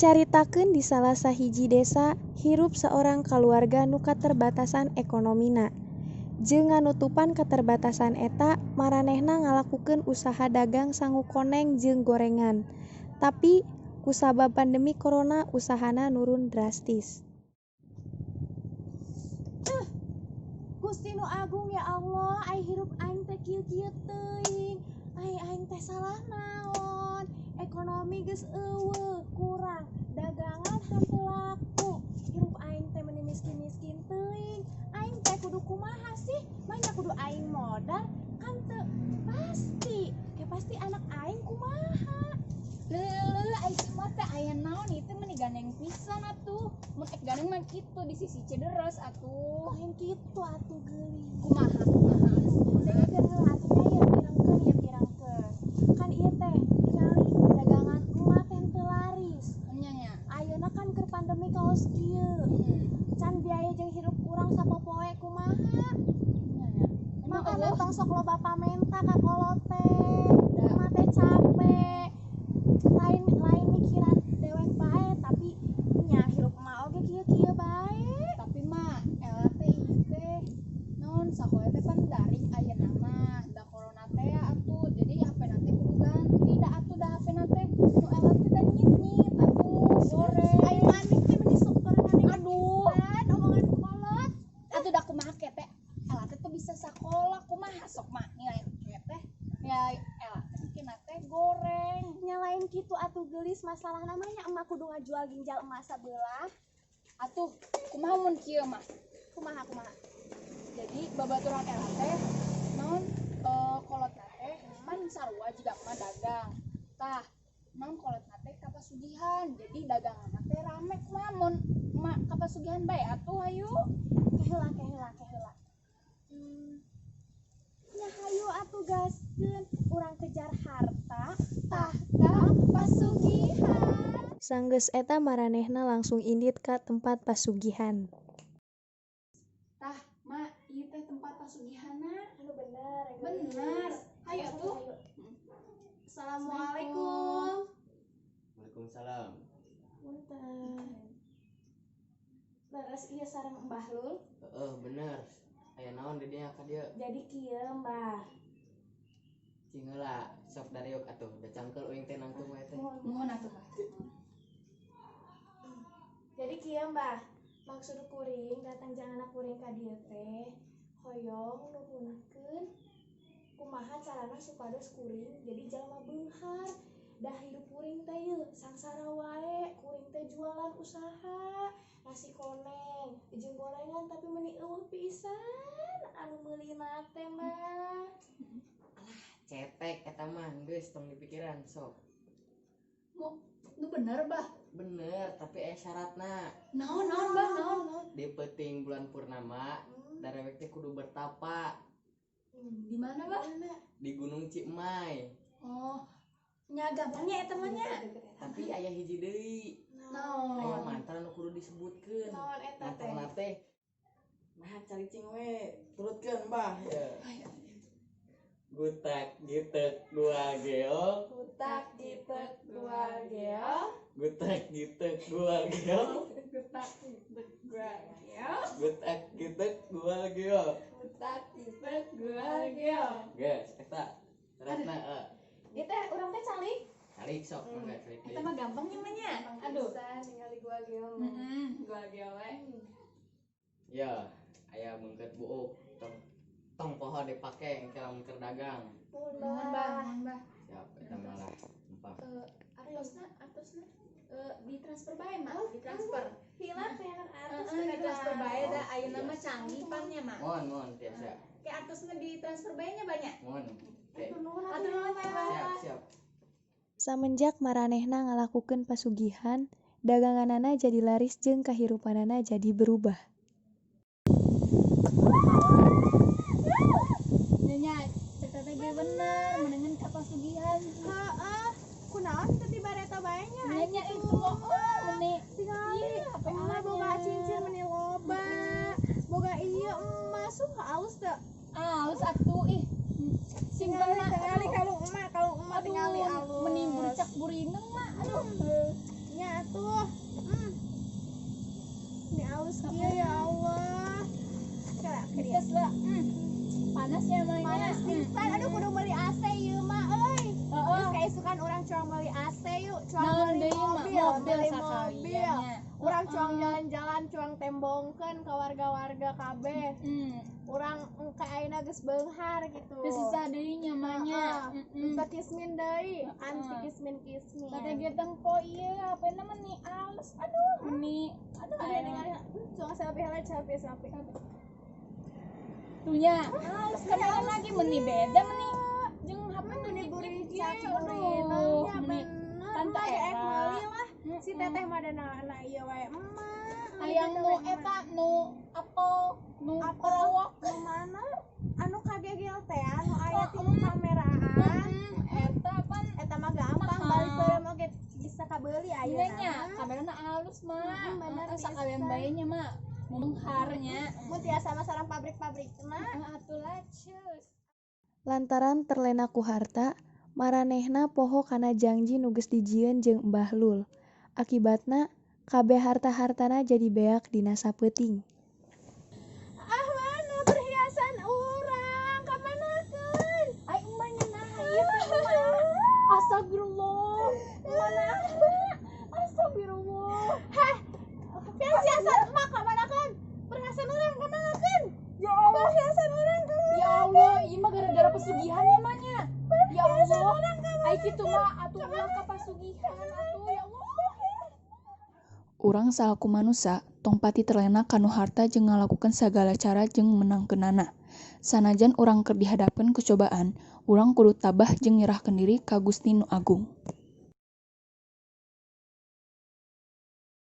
Dicaritakeun di salah sahiji desa hirup saurang kaluarga nu katerbatasan ekonomina. Jeung nganutupan keterbatasan eta, maranehna ngalakukeun usaha dagang sangu koneng jeung gorengan. Tapi kusabab pandemi corona usahana nurun drastis. Gusti nu agung ya Allah, ai hirup aing teh kieu-kieu teuing. Ai aing teh salah naon? Ekonomi geus eueuh, kurang, dagangan henteu laku. Hirup aing teh meni miskin-miskin teuing. Aing teh kudu kumaha sih? Manya kudu aing modal kan teu pasti. Ke pasti anak aing kumaha? Leuh, ai si mah teh aya naon ieu teh meni gandeng pisan atuh. Mun ek gandeng mah kitu di sisi Cederes atuh. Lain kitu atuh geulis. Kumaha kumaha atuh kumaha. Dengekeun heula atuh nya ieu pirengkeun ieu pirengkeun. Kan ieu teh tingali dagangan emak teh henteu laris. Nya nya. Ayeuna kan keur pandemi kaos kieu. Heeh. Can biaya jeung hirup urang sapopoe kumaha? Nya nya. Emang Makana eueuh tong sok loba pamenta ka kolot teh. Da. Emak teh capek. Lain lain mikiran dewek bae tapi nya hirup emak oge kieu-kieu bae. Tapi mah ela teh ieu teh naon sakola teh pan daring ayeuna mah da corona teh atuh jadi HP-na teh kudu ganti da atuh da HP-na teh nu ela teh da nyit-nyit atuh goreng. Ai maneh teh meni sok torang Aduh. pisan omongan kolot. Atuh da kumaha ke teh ela teh teu bisa sakola kumaha sok mah nilai ke teh nilai ela teh bikinna teh goreng. Nya lain kitu atuh geulis masalah namanya emak kudu ngajual ginjal emak sabelah. Atuh kumaha mun kieu mah? Kumaha kumaha? Jadi babaturan ela teh naon kolotna teh pan sarua jiga mah dagang. Tah naon kolotna teh ka pasugihan. Jadi daganganna teh rame kumaha mun emak ka pasugihan bae atuh hayu. Keheula keheula keheula. Nya hayu atuh gaskeun urang kejar harta Tahta pasugihan. Sanggeus eta maranehna langsung indit ka tempat pasugihan. Tah, mak, ieu teh tempat pasugihanna. Anu bener, Bener. Hayu atuh. Assalamualaikum. Waalaikumsalam. Punten. Leres ieu sareng Mbah Lul. Heeh, bener. Aya naon di dinya ka dieu? Jadi kieu Mbah. Cing heula, sok dariuk atuh. Da cangkeul uing teh nangtung we teh. Nuhun atuh, Bah. Jadi kieu Mbah, maksud kuring datang jeung anak kuring ka dieu teh hoyong nuhunkeun kumaha carana supados kuring jadi jalma beunghar. Dah hirup kuring teh yeuh sangsara wae, kuring teh jualan usaha nasi koneng jeung gorengan tapi meni eueuh pisan anu meulina teh mah. Cetek eta mah geus tong dipikiran sok. Mu nu bener, Bah. Bener, tapi aya syaratna. Naon naon, Bah, naon naon. Di peuting bulan purnama, darewek teh kudu bertapa Di mana, Bah? di Gunung Cimai. Oh, nya gampangnya eta mah nya. Tapi aya hiji deui. Naon? Aya mantra nu kudu disebutkeun. Naon eta teh? Mantrana teh nah caricing we, turutkeun Bah. Ya. Ayo. Gutak gitek gua geol, Gutak gitek gua geol. gutak gitek gua geol, Gutak gitek gua geol. gutak gitek gua geol. Gutak gitek gua geol. Geus, eta syaratna eh. Ieu teh urang teh calik. Calik sok mangga calik Eta deui. mah gampang nya mah nya. Aduh. Tinggal di gua geol mah. Heeh, gua geol we. Ya, aya beungkeut buuk tong tong poho dipake engke lamun keur dagang. Nuhun Nuhun, Bah, nuhun, Bah. Siap, eta mah lah. Sumpah. Artosna, artosna ditransfer bae, Mak, ditransfer. Hilap ya kan artos Heeh, ditransfer bae da ayeuna Iya. mah canggih pan nya, Mak. Mohon, mohon tiasa. Kayak artosna ditransfer bae nya banyak. Mohon. Oke. Nuhun Atur nuhun ya, Bah. Siap, siap. Samenjak maranehna ngalakukeun pasugihan, daganganana jadi laris jeung kahirupanana jadi berubah. Nya cek teh ge bener, mendingan ka pasugihan. Heeh, kunaon teu tiba eta bae nya? Nya nya itu oh, meni Tingali Iya, HP emak boga anyar. cincin meni loba. Boga ieu emas suh alus teu. Alus atuh ih. Simpen mak. Tingali kalung emak, kalung emak tingali alus. Meni burcak burineng mak. Aduh. Nya atuh. Ini alus kieu ya Allah. Kira kira. Geus lah. Panas ya mah. Panas pisan. Aduh kudu meuli AC ieu mah euy. Heeh. Terus kaisukan urang cuang meuli AC yuk, cuang Naon meuli deui mah mobil, mobil meuli mobil. sakaliannya. Urang cuang jalan-jalan, cuang tembongkeun ke warga-warga kabeh. Urang engke ayeuna geus beunghar gitu. Teu susah deui nya mah nya. Heeh. Heeh. Teu kismin deui, anti Heeh. kismin-kismin. Tadi ge tempo ieu HP-na meni alus. Aduh, meni. Aduh, Aduh, aya ningali cuang selfie heula, selfie selfie. Tuh nya, alus kamera lagi meni beda meni. Jeung HP Meni meni buricak, aduh, aduh, meni bener. Tante Tante Era. ek meuli lah. Si teteh mah dana ieu wae emak. Hayang nu eta nu apel nu Apel. kerowok. Nu mana? Anu kagegel teh anu aya Oh, tilu kameraan. Eta pan Eta mah gampang Mahal. balik bareng oge bisa kabeuli ayeuna. nya mah. kamerana alus mah. Bener Heeh, sakalian pisan. bae nya mah. Mengharnya. Mun tiasa mah sareng pabrik-pabrik mah. Heeh, atulah cus. Lantaran terlena ku harta, maranehna poho kana jangji nu geus dijieun jeung Mbah Lul. Akibatna, kabeh harta-hartana jadi beak dina sapeuting. Ah mana perhiasan urang? Kamanakeun? Ai emak nya nah ieu teh emak. Astagfirullah. Mana? Astagfirullah. Hah? Perhiasan emak kamanakeun? Perhiasan urang kamanakeun? Ya Allah. Perhiasan urang kamanakeun? Ya Allah, ieu mah gara-gara pesugihan ya mah nya. Ya Allah. Ai kitu mah atuh ulah ka pasugihan atuh ya Allah. Urang salaku manusa tong pati terlena kanu harta jeung ngalakukeun sagala cara jeung meunangkeunana. Sanajan urang keur dihadapkeun ku cobaan, urang kudu tabah jeung nyerahkeun diri ka Gusti Nu Agung.